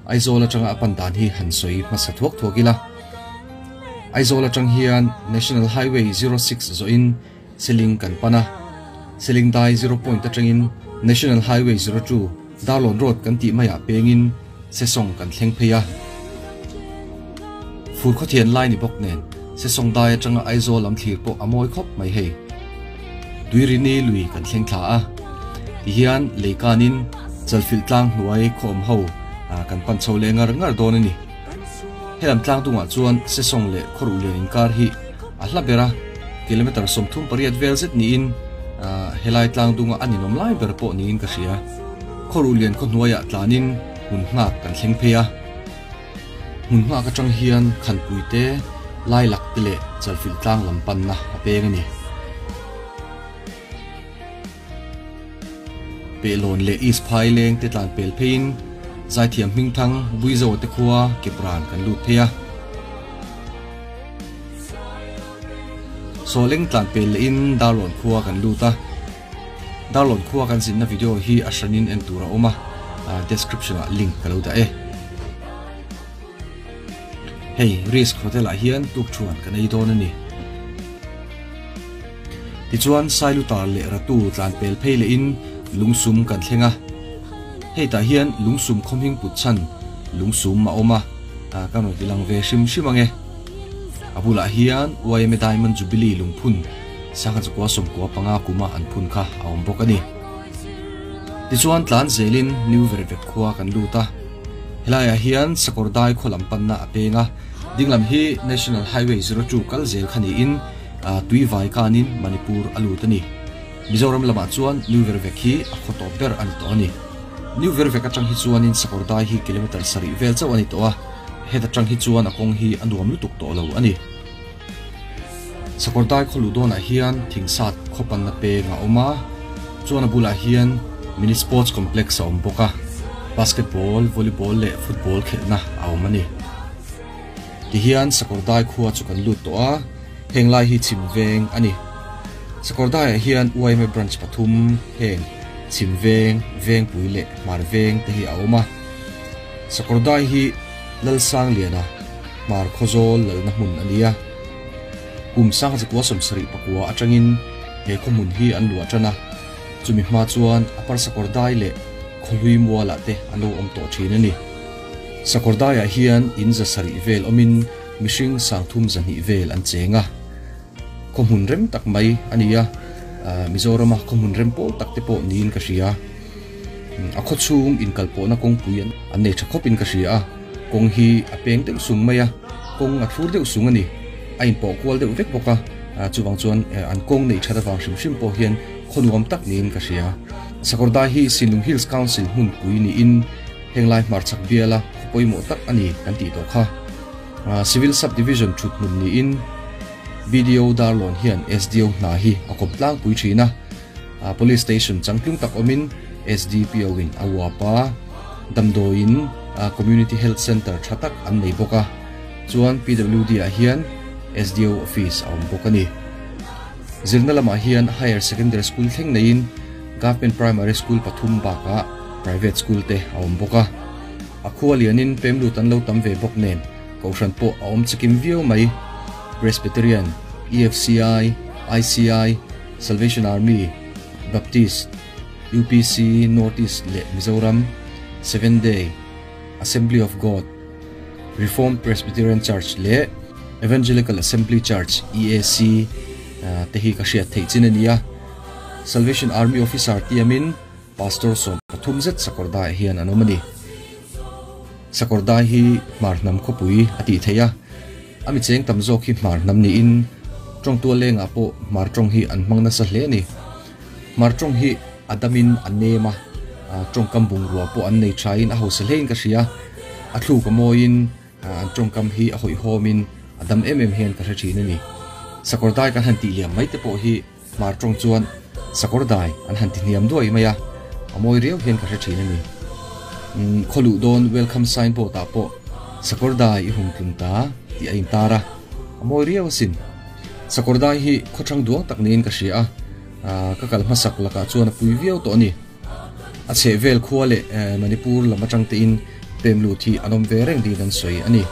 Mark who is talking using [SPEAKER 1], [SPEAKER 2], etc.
[SPEAKER 1] Aizawl atanga a pan dan hi han sawi hmasa thuak thuak ila. Aizawl atang hian National Highway 06 zawhin Seling kan pan a, Seling dai Zero Point atangin National Highway 02 Darlawn Road kan tih maiah pengin Sesawng kan thleng phei a. Fur khawthian lai ni bawk nen Sesawng dai atanga Aizawl lam thlir pawh a mawi khawp mai hei. Tuirini lui kan thleng thla a, tihian leikanin Chalfilh tlang hnuai khaw awm ho kan pan chho leh ngar ngar dawn a ni. Helam tlang dungah chuan Sesawng leh Khawruh lian inkar hi a hla ber a, kilometre 38 vel zet niin helai tlang dunga a ninawm lai ber pawh niin ka hria. Khawruh lian khaw hnuaiah tlanin hmun nghak kan thleng phei a. Hmun nghak atang hian Khanpui te, Lailak te leh Chalfilh tlang lam panna a peng a ni. Pehlawn leh East Phaileng te tlan pel pheiin Zaithiam Hmingthang Buizo te khua Kepran kan lut phei a. Sawleng tlan pel lehin Darlawn khua kan lut a. Darlawn khua kan zinna video hi a hranin en tur a awm a, description ah link ka lo dah e. Hei Risk Hotel ah hian tukthuan kan ei dawn a ni. Tichuan Sailutar leh Ratu tlan pel phei lehin Lungsum kan thleng a. Hei tah hian Lungsum khawmhing put chhan Lungsum a awm a, ka rawn ti lang ve hrim hrim ang e. A bulah hian YMA Diamond Jubilee lungphun sangha chakua 95 kuma an phun kha a awm bawk a ni. Tichuan tlan zelin New Vervek khua kan lut a. Helaiah hian Sakawrdai khaw lam panna a peng a, dinglam hi National Highway 02 kal zel kha niin tui vai kanin Manipur a lut a ni. Mizoram lamah chuan New Vervek hi a khaw tawp ber a ni tawh a ni. New Vervek atang hi chuanin Sakawrdai hi kilometre sarih vel chauh a ni tawh a, heta tang hi chuan a kawng hi a nuam lutuk tawh lo a ni. Sakawrdai khaw luh dawnah hian thingsat khaw panna peng a awm a, chuan a bulah hian mini sports complex a awm bawk a, basketball, volleyball leh football khelhna a awm a ni. Tihian Sakawrdai khua chu kan lut tawh a, heng lai hi chhim veng a ni. Sakawrdaiah hian YMA branch pathum heng chhim veng, Vengpui leh Hmar veng te hi a awm a. Sakawrdai hi Lalsangliana Hmar Khawzawl lalna hmun a ni a. Kum 1979 atangin he khawhmun hi an luah tan a, chumi hma chuan Upper Sakawrdai leh Khawhlui Mualah te an lo awm tawh thin a ni. Sakawrdaiah hian in 700 vel awmin mihring 32 vel an cheng a. Khawhmun rem tak mai a ni a, Mizorama khawhmun rem pawl tak te pawh niin ka hria. A khawchhung inkalpawhna kawngpui an nei tha khawpin ka hria a, kawng hi a peng deuh sung mai a, kawng a thlur deuh sung a ni. A inpawh kual deuh vek bawk a, chuvang chuan an kawng neih that avang hrim hrim pawh hian khaw nuam tak niin ka hria. Sakawrdai hi Sinlung Hills Council hmunpui niin henglai hmarchhak biala khaw pawimawh tak a ni kan tih tawh kha. Civil Sub-Division thut hmun niin BDO Darlawn hian SDO hna hi a kawp tlangpui thin a. Police Station changtlung tak awmin SDPO in a uap a, damdawiin Community Health Centre tha tak an nei bawk a, chuan PWD ah hian SDO Office a awm bawk a ni. Zirna lamah hian Higher Secondary School thleng neiin Government Primary School pathum bakah Private School te a awm bawk a. A khua lianin pemlut an lo tam ve bawk nen Kohhran pawh a awm chikim viau mai. Presbyterian, EFCI, ICI, Salvation Army, Baptist, UPC North East leh Mizoram, Seventh Day, Assembly of God, Reformed Presbyterian Church leh Evangelical Assembly Church, EAC, te hi ka hriat theih chin a ni a. Salvation Army Officer tiamin Pastor 13 zet Sakawrdaiah hian an awm a ni. Sakawrdai hi Hmar hnam khawpui a tih theih a. A mi cheng tam zawk hi Hmar hnam niin tawng tual lengah pawh Hmar tawng hi an hmang nasa hle a ni. Hmar tawng hi a damin a nem a, tawngkam bungrua pawh an nei thain a hausa hlein ka hria. A thluk a mawiin an tawngkam hi a hawihhawmin a dam em em hian ka hre thin a ni. Sakawrdai kan han tih liam mai te pawh hi Hmar tawng chuan Sakawrdai an han ti hniam duai mai a, a mawi riau hian ka hre thin a ni. Khaw luh dawn welcome sign board ah pawh Sakawrdai i hum tlum ta tih a intar a, a mawi riau asin. Sakawrdai hi khaw thang duang tak niin ka hria a, ka kal hmasak lakah chuan a pui viau tawh a ni. A chhehvel khua leh Manipur lam atang tein Pem lut hi an awm ve reng niin an sawi a ni.